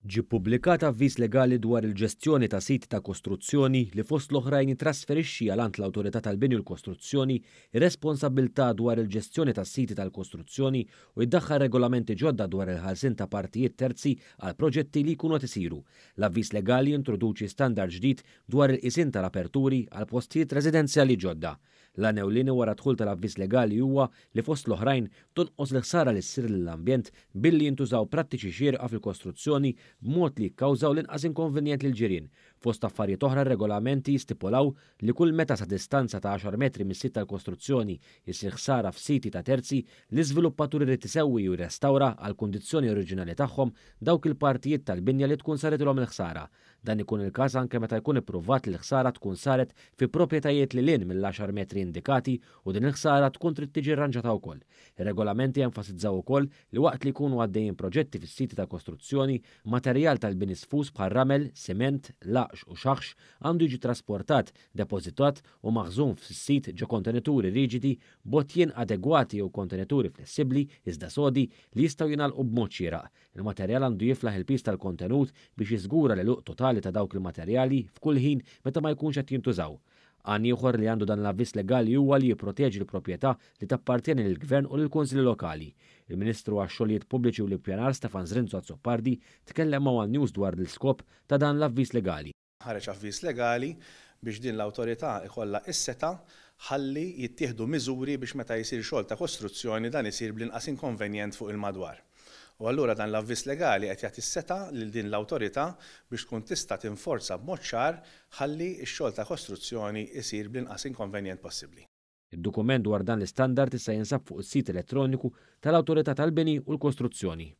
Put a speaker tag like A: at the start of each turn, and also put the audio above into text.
A: Ġie ppubblikat avviż legali dwar il-ġestjoni ta' siti ta' kostruzzjoni li fost l-oħrajn jittrasferixxi għal għand l-Awtorità tal-Bini u l-Kostruzzjoni r-responsabbiltà dwar il-ġestjoni tas-siti tal-kostruzzjoni u jdaħħal regolamenti ġodda dwar il-ħarsien ta' partijiet terzi għal proġetti li jkunu qed isiru. L-avviż legali jintroduċi standard ġdid dwar il-qisien tal-aperturi għal postijiet residenzjali ġodda. L-għan ewlieni wara d-dħul tal-avviż legali huwa li fost l-oħrajn tonqos l-ħsara li ssir lill-ambjent billi jintużaw prattiċi xierqa fil-kostruzzjoni b'mod li jikkawżaw l-inqas inkonvenjent lill-ġirien. Fost affarijiet oħra r-regolamenti jistipulaw li kull meta sa distanza ta' għaxar metri mis-sit tal-kostruzzjoni jsir ħsara f'siti ta' terzi, l-iżviluppatur irid isewwi u jirrestawra għall-kundizzjoni oriġinali tagħhom dawk il-partijiet tal-binja li tkun saritilhom il-ħsara. Dan ikun il-każ anke meta jkun ippruvat li l-ħsara tkun saret fi proprjetajiet lil hinn mill-għaxar metri indikati u din il-ħsara tkun trid tiġi rranġata wkoll. Ir-regolamenti jenfasizzaw ukoll li waqt li jkunu għaddejjin proġetti fis-siti ta' kostruzzjoni, materjal tal-bini sfuż bħal ramel, siment, laqx u xaħx għandu jiġi trasportat, depożitat u maħżun fis-sit ġo kontenituri riġidi, botjien adegwati jew kontenituri flessibbli iżda sodi li jistgħu jingħalqu b'mod xieraq. Il-materjal għandu jiflaħ il-piż tal-kontenut biex jiżgura l-għeluq totali ta' dawk il-materjali f'kull ħin meta ma jkunx qed jintużaw. Għan ieħor li għandu dan l-avviż legali huwa li jipproteġi l-proprjetà li tappartjeni lill-Gvern u lill-Kunsilli Lokali. Il-Ministru għax-Xogħlijiet Pubbliċi u l-Ippjanar Stefan Zrinzo Azzopardi tkellem ma' one News dwar l-iskop ta' dan l-avviż legali.
B: Ħareġ avviż legali biex din l-awtorità jkollha s-setgħa ħalli jittieħdu miżuri biex meta jsir xogħol ta' kostruzzjoni dan isir bl-inqas inkonvenjent fuq il-madwar. U allura dan l-avviż legali qed jagħti s-setgħa lil din l-awtorità biex tkun tista' tinforza b'mod ċar ħalli x-xogħol ta' kostruzzjoni jsir bl-inqas inkonvenjent possibbli.
A: Id-dokument dwar dan l-istandard issa jinsab fuq is-sit elettroniku tal-Awtorità tal-Bini u l-Kostruzzjoni.